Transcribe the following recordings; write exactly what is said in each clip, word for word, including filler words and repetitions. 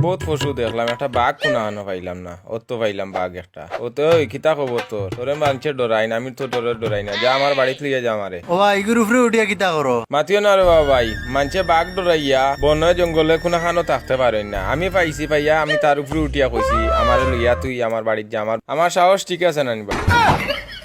বউত পশু দেখলাম, একটা বাঘ কুনাখানো পাইলাম না, অত পাইলাম বাঘ একটা। অত ওই কিতা খবর তোর? তোরে মানষে ডরাইন, আমি তো তোরে ডরাই না। যা আমার বাড়িত লইয়া যা আমারে। ও ভাই, ইগুর উপরে উঠিয়া কিতা করো? মাতিও না রে বাবা ভাই, মানষে বাঘ ডরাইয়া বনে জঙ্গলে কুনাখানো থাকতে পারইন না। আমি পাইছি পাইয়া, আমি তার উপরে উঠিয়া কইছি, "আমারে লইয়া তুই আমার বাড়িত যা।" আমার, আমার সাহস ঠিক আছে না নি বা?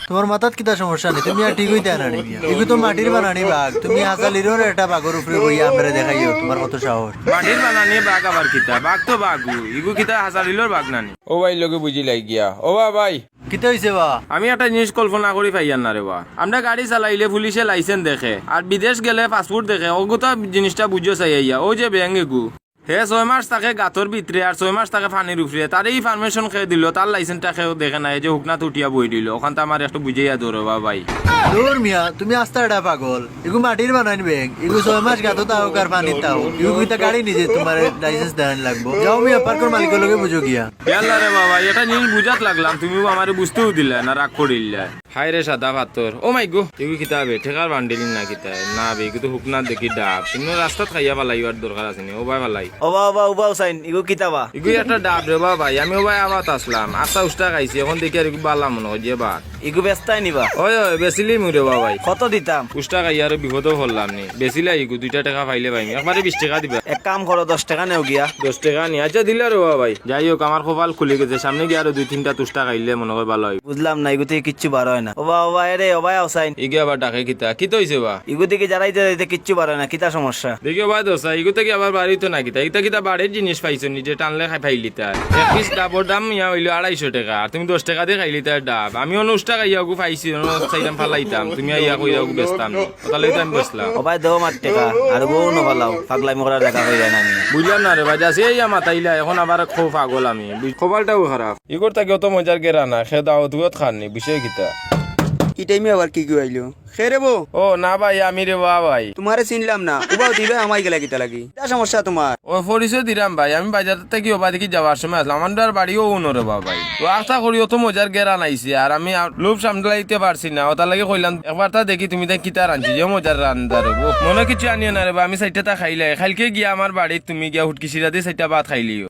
তোমার মাথাত কিতা সমস্যা নি? তুমি আর ঠিক অইতায় না নি মিয়া? ইগু তো মাটির বানানি বাঘ। তুমি হাছালিরর একটা বাঘর উপরে বইয়া আমরারে দেখাইও তোমার কত সাহস। মাটির বানানি বাঘ আবার কিতা? বাঘ তো বাঘউ। ইগু কিতা হাছালিরর বাঘ না নি? ও ভাই, লগে বুঝিলাই গিয়া। ও বা ভাই। কিতা অইছে বা? আমি একটা জিনিস কল্পনা করি পাইয়ার না রে বা। আমরা গাড়ি চালাইলে পুলিশে license দেখে, আর বিদেশ গেলে passport দেখে। অগুতা জিনিসটা বুঝো চাইয়া। ওই যে ব্যাঙ এগু, হে ছয় মাস থাকে গাতর ভিতরে আর ছয় মাস থাকে পানির উপরে, তারে ই permission কে দিল? তার license টা কেউ দেখে না, এই যে হুকনাত উঠিয়া বই রইল। ওখান তো আমার একটু বুঝাইয়া দেও রে বা ভাই। দূর মিয়া, তুমি আস্তা এটা পাগল। ইগু মাটির বানাইন ব্যাঙ, ইগু ছয় মাস গাতো থাকুক আর পানিত থাকুক। ইগু কিতা গাড়ি নিজে তোমার license দেখান লাগবো? যাও মিয়া, পার্কর মালিকর লগে বুঝো গিয়া। ইয়াল্লা রে বাবা, এটা জিনিস বুঝাত লাগলাম, তুমিও আমারে বুঝতেও দিলা না, রাগ করিলা। হায় রে সাদা পাথর। ও মাই গো, ইগু কিতা বে? টেকার বান্ডিল না কিতা? না বে, ইগু তো হুকনা দেখি ডাব। কিন্তু রাস্তাত খাইয়া ফালাইবার দরকার আছে নি? ও ভাই ফালাই। ও বা, ও বা, ও বা হুসাইন, ইগু কিতা বা? ইগু একটা ডাব রে বা ভাই, আমি ও ভাই আবাত আসলাম। আস্তা উষ্টা খাইছি, এখন দেখি আর ইগু বালা মনে হয় যে বা। ইগু বেচতায় নি বা? ওই, ওই, বেচিলিমু রে বা ভাই। কত দিতাম? উষ্টা খাইয়া আরো বিপদও পড়লাম নি। বেচিলাই ইগু, দুইটা টেকা পাইলে পাইমু। একবারে বিশ টেকা দিবা। এক কাম করো, দশ টেকা নেও গিয়া। দশ টেকা নি? আচ্ছা, দিলা রে বা ভাই। যাই হোক, আমার কপাল খুলি গেছে। সামনে গিয়া আরো দুই তিনটা তুষ্টা খাইলে মনে হয় বালা অইবো। বুঝলাম না, ইগু থাকি কিচ্ছু বার অয় না। ও বা, ও বা, এ রে, ও বা হুসাইন। ইগু আবার ডাকে কিতা? কিতা অইছে বা? ইগু থাকি যারাইতে যাইতে কিচ্ছু বার অয় না, কিতা সমস্যা? দেখি ও বা দোস্ত, ইগু থাকি আবার বার অইতো না কিতা? ইতা কিতা বাড়ির জিনিস পাইছো নি যে টানলে খাই ফাইলিতা? এক পিস ডাবর দাম ইয়া অইলো আড়াইশো টেকা, আর তুমি দশ টেকা দি খাইলিতা ডাব। আমি অনো উষ্টা খাইয়া ওগু পাইছি, অনো চাইতাম ফালাইতাম, তুমি আইয়া কইরা ওগু বেচতাম নি। ওটার লাগি তো আমি বেচলাম। ও ভাই, দেও আমার টেকা, আর বউ না ফালাও, পাগলামি করার জাগা পাইরায় না নি। বুঝলাম না রে ভাই, যাচ্ছি এই মাতাইলা, এখন আবার খুব পাগল আমি। বুঝ-, কপালটাও খারাপ। ইগুর থাকি অত মজার গেরা না, খে দাওয়াত উয়াত খাননি, বিষয় কিতা? ই টাইমে আবার কে কে আইলো? খে রে বউ? ও না ভাই, আমি রে বা ভাই। তোমারে চিনলাম না। উবাও দিবে আমায় গেলা কিতা লাগি? কিতা সমস্যা তোমার? ও পরিচয় দিরাম ভাই, আমি বাজার থাকি ওবা দেখি যাওয়ার সময় আসলাম। আমার আর বাড়িও অনো রে বা ভাই। তো আশা করি অত মজার গেরা নাইছে, আর আমি আর লোভ সামলাইতে পারছি না। ওটার লাগি কইলাম, একবার তা দেখি তুমি তাই কিতা রানছি, যে মজার রান্দা রে বউ। মনে কিছু আনিও না রে বা, আমি চাইরটা তা খাইলাই। কাইলকে গিয়া আমার বাড়িত তুমি গিয়া হুটকি শিরা দি চাইরটা ভাত খাইলিও।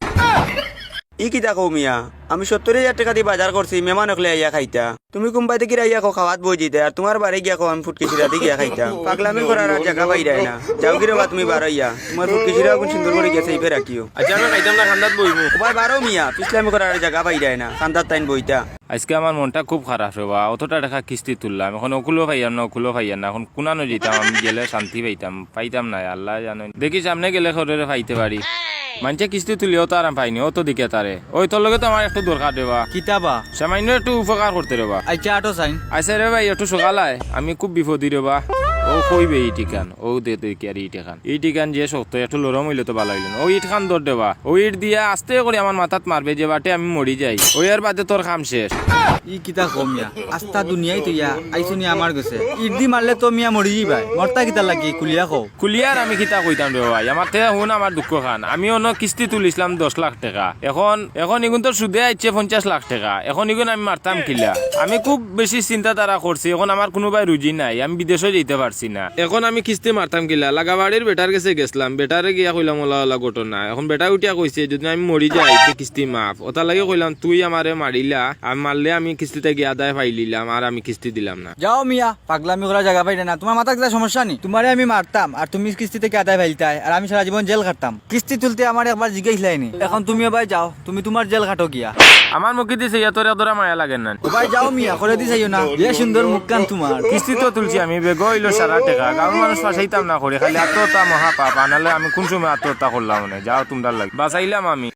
ই কিতা কও মিয়া? আমি সত্তর হাজার টেকা দি বাজার করছি, মেহমান অকলে আইয়া খাইতা। তুমি কুনবায় থাকি আইয়া কও খাওয়াত বই দিতে, আর তোমার বাড়ি গিয়া কও আমি ফুটকি শিরা দি গিয়া খাইতাম। পাগলামি করার আর জাগা পাইরায় না। যাও গি রে বা তুমি বারইয়া, তোমার ফুটকি শিরা অগুন সুন্দর করি গেছে ইফে রাখিও। আচ্ছা, আমি খাইতাম না, কান্দাত বইমু। ও ভাই বারো মিয়া, পিছলামি করার আর জাগা পাইরায় না, কান্দাত তাইন বইতা। আজকে আমার মনটা খুব খারাপ রে বা, অতটা টেকা কিস্তি তুললাম, এখন অকুলও পাইয়ার না, অকুলও পাইয়ার না, এখন কুনানো যাইতাম, আমি গেলে শান্তি পাইতাম। পাইতাম না, আল্লায় জানইন। দেখি সামনে গেলে কেউরে পাইতে পারি। মানষে কিস্তি তুলিয়াও তো আরাম পাইনি, অত দেখি তারে। ওই তোর লগে তো আমার একটু দরকার রে বা। কিতা বা? সামান্য একটু উপকার করতে রে বা। আচ্ছা, আটো চাইন। আচ্ছা রে ভাই, একটু সকাল আয়, আমি খুব বিপদি রে বা। ও কইবে ই ঠিকান, ও দে তুই কি আর ই ঠিকান। ই ঠিকান যে শক্ত, একটু লরম অইলে তো বালা অইলো না। ও ইট খান ধর রে বা। ও ইট দিয়া আস্তে করি আমার মাথাত মারবে, যে বাটে আমি মরি যাই। ওই এর বাদে তোর কাম শেষ। ই কিতা কও মিয়া? আস্তা দুনিয়াই তো ইয়া, আইছো নি আমার গেছে। ইট দি মারলে তো মিয়া মরি যাইবায়। মরতা কিতা লাগি? খুলিয়া কও। খুলিয়া আর আমি কিতা কইতাম রে ভাই? আমার তে হুন আমার দুঃখ খান। আমি অনো কিস্তি তুলিছলাম দশ লাখ টেকা। এখন, এখন ইগুন তো সুদে আইছে পঞ্চাশ লাখ টেকা। এখন ইগুন আমি মারতাম কিলা? আমি খুব বেশি চিন্তাধারা করছি। এখন আমার কুনুবায় রুজি নাই। আমি বিদেশও যাইতে পারছি না। এখন আমি কিস্তি মারতাম কিলা? লাগাবাড়ির বেটার গেছে গেছলাম। বেটারে গিয়া কইলাম অলা অলা ঘটনা। এখন বেটা উঠিয়া কইছে, "যদি আমি মরি যাই, তে কিস্তি মাফ।" ওটার লাগি কইলাম, "তুই আমারে মারিলা, আর মারলে আমি কিস্তি থাকি আদায় পাইলিলাম, আর আমি কিস্তি দিলাম না।" যাও মিয়া, পাগলামি করার জাগা পাইরায় না। তোমার মাথাত কিতা সমস্যা নি? তোমারে আমি মারতাম, আর তুমি কিস্তি থাকি আদায় পাইলতায়, আর আমি সারা জীবন জেল খাটতাম। কিস্তি তুলতে আমারে একবার জিগাইছলায় নি। এখন তুমিও ভাই যাও, তুমি তোমার জেল খাটো গিয়া। আমার মুখে দিছে ইয়া তোর এত মায়া লাগে না। ও ভাই যাও মিয়া, করে দি চাইও না। যে সুন্দর মুখখান তোমার। কিস্তি তো তুলছি আমি, বেগও অইলো সারা টেকা। গাঁওর মানুষ ফাঁসাইতাম না করি, খালি আত্মহত্যা মহাপাপ। আনালে আমি কুন সময় আত্মহত্যা করলাম নে? যাও তুমরার লাগি। বাঁচাইলাম আমি।